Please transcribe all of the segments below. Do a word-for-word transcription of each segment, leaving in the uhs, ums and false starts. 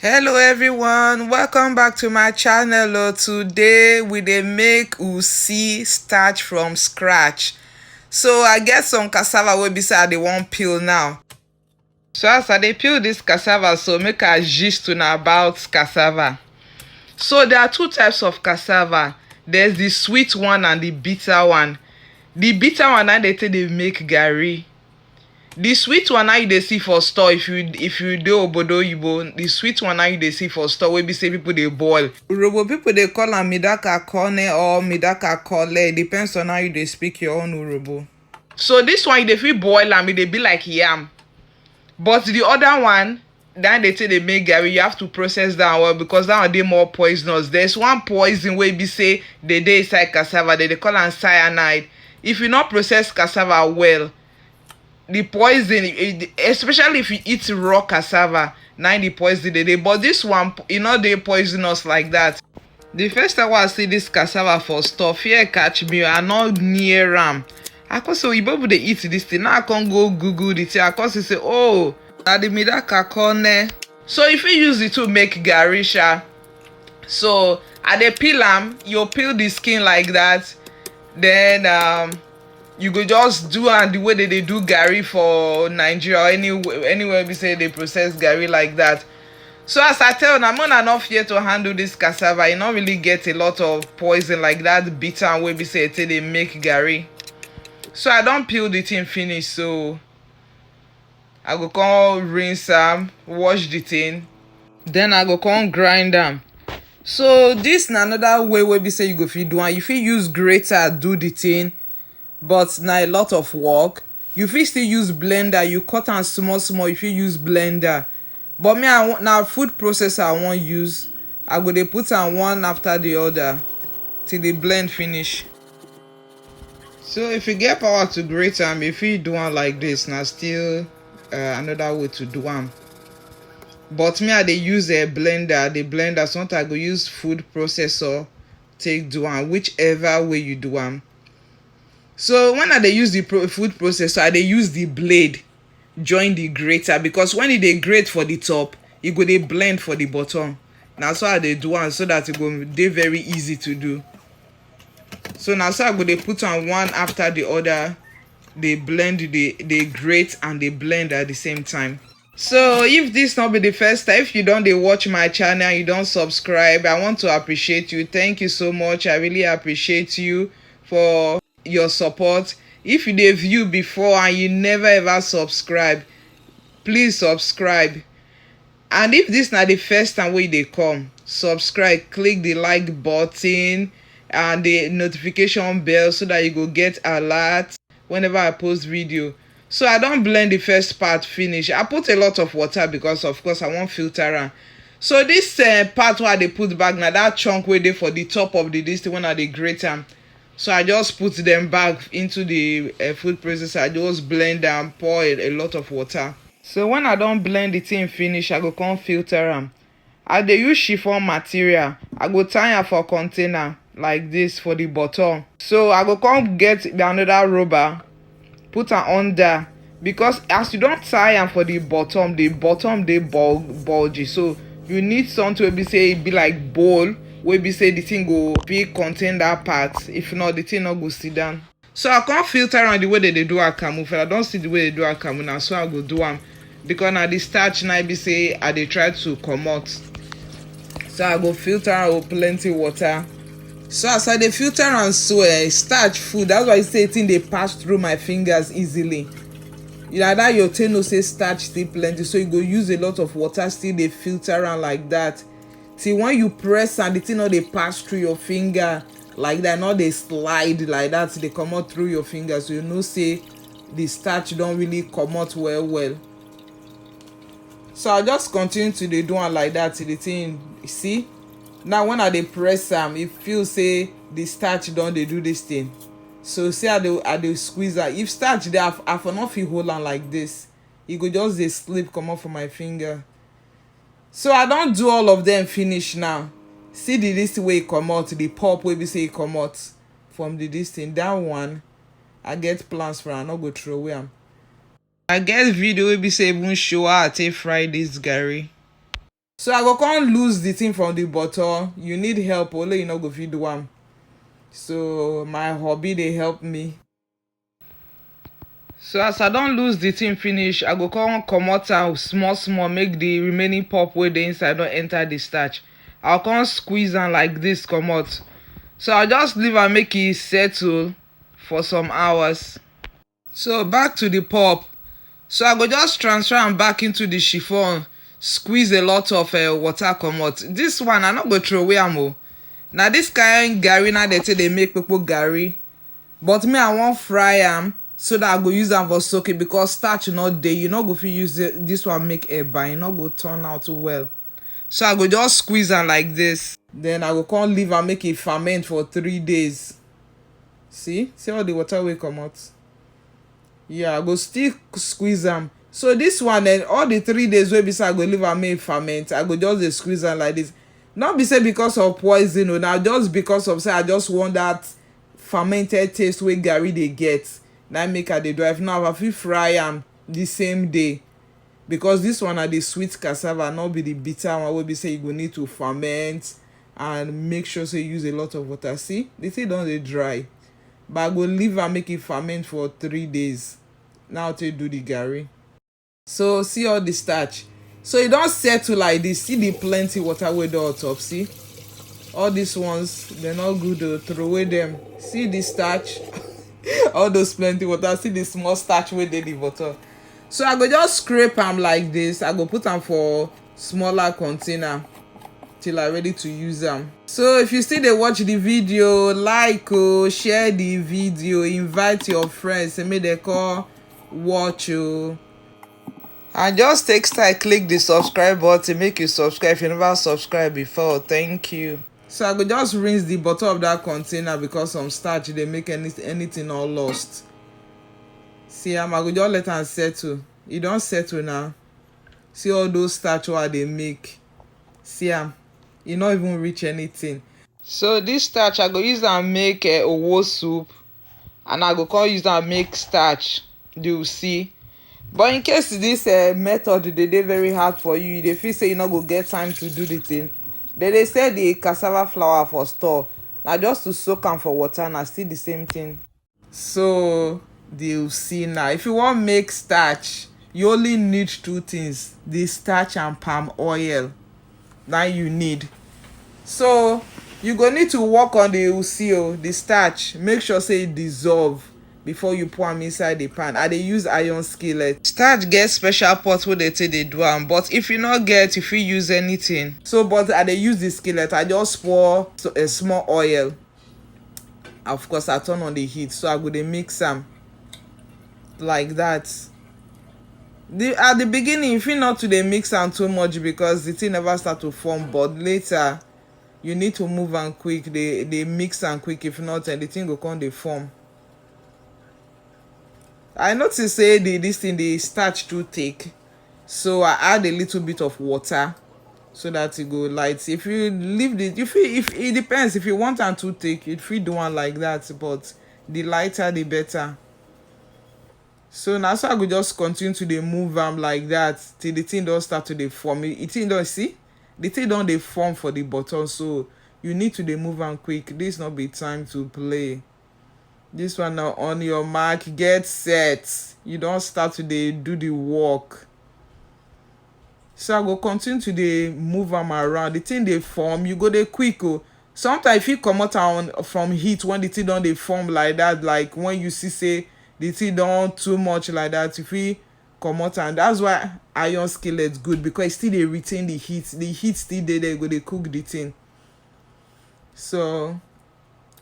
Hello everyone, welcome back to my channel. Oh, today we dey make usi starch from scratch. So I get some cassava wey be say I dey wan peel now. So as I dey peel this cassava, so make I gist una about cassava. So there are two types of cassava. There's the sweet one and the bitter one. The bitter one na dey take dey make garri. The sweet one na you dey see for store, if you if you dey obodo oyibo, the sweet one na you dey see for store wey be say people dey boil. Urhobo people dey call am midaka kone or midaka kole, depends on how you dey speak your own Urhobo. So this one, you dey fit boil am, e dey be like yam. But the other one, that dey take dey make garri, you have to process that one well, because that one dey more poisonous. There's one poison wey be say dey dey inside cassava, dem dey call am cyanide. If you no process cassava well, the poison, e- especially if you eat raw cassava, na im the poison dey dey. But this one, e no dey poisonous like that. The first time wey I see this cassava for store, fear catch me. I no near am. I come say, "Oyibo people dey eat this thing." Now I come go Google the thing. I come see say, "Oh, na the midaka kone." So you fit use it to make garri sha. So I dey peel am. You peel the skin like that. Then um, you go just do am the way dem dey do garri for Nigeria or any anywhere be say dem process garri like that. So as I tell una, make una no fear to handle this cassava. E no really get a lot of poison like that bitter wey be say e take dey make garri. So I don peel the thing finish, so I go come rinse am, wash the thing, then I go come grind am. So this na another way wey be say you go fit do am. You fit use grater do the thing, but na a lot of work. You fit still use blender, you cut am small small, you fit use blender. But me, I wa- na food processor I wan use. I go dey put am one after the other till e blend finish. So if you get power to grate am, you fit do am like this, na still uh, another way to do am. But me, I dey use a blender, I dey blender. Sometimes I go use food processor take do am, whichever way you do am. So when I dey use the pro- food processor, I dey use the blade join the grater, because when e dey grate for the top, e go dey blend for the bottom. Na so I dey do am, so that e go dey very easy to do. So na so I go dey put am one after the other, dey blend, dey dey grate and dey blend at the same time. So if this no be the first time, if you don dey watch my channel and you don subscribe, I want to appreciate you. Thank you so much. I really appreciate you for your support. If you dey view before and you never ever subscribe, please subscribe. And if this na the first time wey you dey come, subscribe, click the like button and the notification bell, so that you go get alert whenever I post video. So I don blend the first part finish. I put a lot of water because, of course, I wan filter am. So this uh, part wey I dey put back, na that chunk wey dey for the top of the this thing when I dey grate am. So I just put them back into the uh, food processor. I just blend am, pour a, a lot of water. So when I don blend the thing finish, I go come filter am. I dey use chiffon material. I go tie am for container like this for the bottom. So I go come get another rubber, put am under, because as you don tie am for the bottom, the bottom dey bul- bulgy. So you need something wey be say e be like bowl, wey be say the thing go fit contain that part. If not, the thing no go sit down. So I come filter am the way dem dey do akamu. If I don see the way dem do akamu, na so I go do am, because na the starch na be say I dey try to comot. So I go filter am with plenty water. So as I dey filter am so, eh, starch full. That's why you say thing dey pass through my fingers easily. You know that your thing know say starch still plenty, so you go use a lot of water, still dey filter am like that. Till when you press am, the thing no dey pass through your finger like that, no dey slide like that, dey comot through your finger, so you know say the starch don really comot well well. So I just continue to dey do am like that till the thing, see, now when I dey press am, e feel say the starch don dey do this thing. So see, I dey I dey squeeze am. If starch dey, I f- I for no fit hold am like this. E go just dey slip comot for my finger. So I don do all of them finish now. See the this thing wey e comot, the pulp wey be say e comot from the this thing. That one, I get plans for am, I no go throw away am. I get video wey be say even show how I take fry this garri. So I go come lose the thing from the bottle. You need help, only you no go fit do am. So my hubby dey help me. So as I don lose the thing finish, I go come comot am small small, make the remaining pulp wey dey inside don enter the starch. I'll come squeeze am like this comot. So I'll just leave am make e settle for some hours. So back to the pulp. So I go just transfer am back into the chiffon, squeeze a lot of uh, water comot. This one, I no go throw away am o. Na this kind garri na dey take dey make people garri. But me, I wan fry am so that I go use am for soaking because starch no dey. You no go fit use thi- this one make eba. E no go turn out well. So I go just squeeze am like this. Then I go come leave am make e ferment for three days. See? See all the water wey comot? Yeah, I go still squeeze am. So this one, eh, all the three days wey be say I go leave am make e ferment, I go just dey squeeze am like this. Not be say because of poison o, na just because of say I just want that fermented taste wey garri dey get. Na make I dey do am. If not, I fit fry am the same day. Because this one na the sweet cassava, not be the bitter one wey be say you go need to ferment and make sure say you use a lot of water. See, the thing don dey dry. But I go leave am make e ferment for three days. Now take do the garri. So see all the starch. So e don settle like this. See the plenty water wey dey on top. See all these ones, dem no good o, throw away dem. See the starch. All those plenty water. See the small starch wey dey the bottom. So I go just scrape am like this. I go put am for smaller container till I ready to use am. So if you still dey watch the video, like o, share the video, invite your friends, say make dem come watch o. And just take style, click the subscribe button, make you subscribe if you never subscribe before. Thank you. So I go just rinse the bottom of that container because some starch dey make any anything all lost. See am, I go just let am settle. E don settle now. See all those starch wey I dey make. See am, e no even reach anything. So this starch, I go use am make uh, owo soup, and I go come use am make starch. You see. But in case this uh, method dey dey very hard for you, you dey feel say you no go get time to do the thing, dem dey sell the cassava flour for store. Na just to soak am for water, na still the same thing. So you see now, if you wan make starch, you only need two things: the starch and palm oil. Na you need. So you go need to work on the usi o, the starch. Make sure say e dissolve before you pour am inside the pan. I dey use iron skillet. Starch get special pot wey dey take dey do am, but if you no get, you fit use anything. So, but I dey use the skillet. I just pour so, a small oil. Of course, I turn on the heat, so I go dey mix am like that. The at the beginning, you fit not to dey mix am too much because the thing never start to form. But later, you need to move am quick. Dey dey mix am quick. If not, eh, the thing go come dey form. I notice say the this thing dey starch too thick, so I add a little bit of water so that e go light. If you leave the, you fit, if it depends, if you want am too thick, you fit do one like that, but the lighter the better. So now, so I go just continue to dey move am like that till the thing don start to dey form. The thing don, see, the thing don dey form for the bottom, so you need to dey move am quick. This no be time to play. This one now, on your mark, get set. You don start to dey do the work. So I go continue to dey move am around. The thing dey form, you go dey quick o. Sometimes if you comot am from heat when the thing don dey form like that, like when you see say the thing don too much like that, you fit comot am. That's why iron skillet good, because e still dey retain the heat. The heat still dey there, e go dey cook the thing. So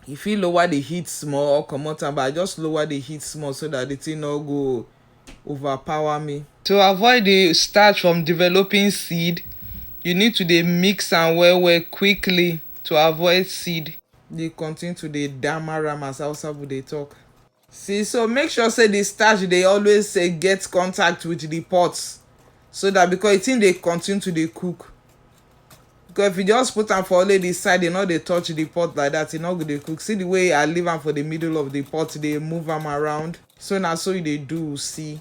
you fit lower the heat small or comot am, but I just lower the heat small so that the thing no go overpower me. To avoid the starch from developing seed, you need to dey mix am well well quickly to avoid seed. Dey continue to dey dammer am, as Hausa people dey talk. See, so make sure say the starch dey always say get contact with the pot, so that, because the thing dey continue to dey cook. Because if you just put am for only the side, e no dey touch the pot like that, e no go dey cook. See the way I leave am for the middle of the pot, dey move am around. So na so you dey do, see.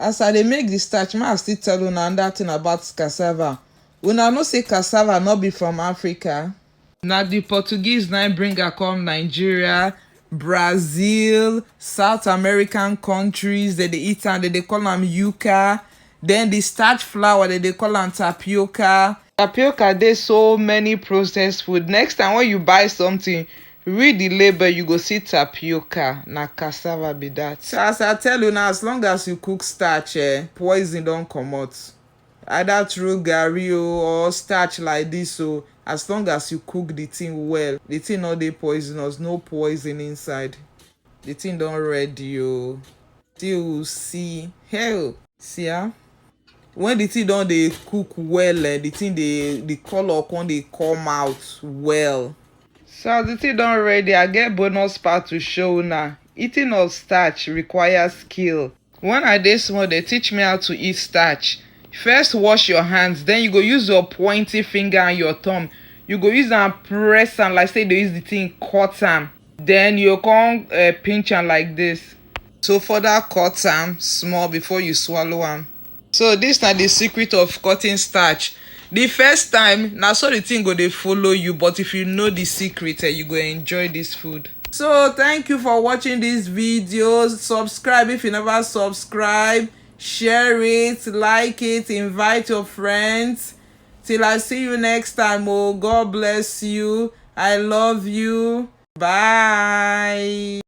As I dey make the starch, make I still tell una another thing about cassava. Una know say cassava no be from Africa? Na the Portuguese na im bring am come Nigeria, Brazil, South American countries. Dem dey eat am, dem dey call am yuca. Then the starch flour, dem dey call am tapioca. Tapioca dey so many processed food. Next time when you buy something, read the label, you go see tapioca. Na cassava be that. So as I tell una, as long as you cook starch, eh, poison don comot. Either through garri o or starch like this o, as long as you cook the thing well, the thing no dey poisonous, no poison inside. The thing don ready o. Till we see. Hell, see ah. When the thing don dey cook well, eh, the thing dey, the colour come dey come out well. So as the thing don ready, I get bonus part to show una. Eating of starch requires skill. When I dey small, dem teach me how to eat starch. First, wash your hands, then you go use your pointy finger and your thumb. You go use am press am like say you dey use the thing cut am. Then you come, eh, pinch am like this. So further cut am small before you swallow am. So this na the secret of cutting starch. The first time, na so the thing go dey follow you, but if you know the secret, eh, you go enjoy this food. So thank you for watching this video. Subscribe if you never subscribe. Share it, like it, invite your friends. Till I see you next time, oh, God bless you. I love you. Bye.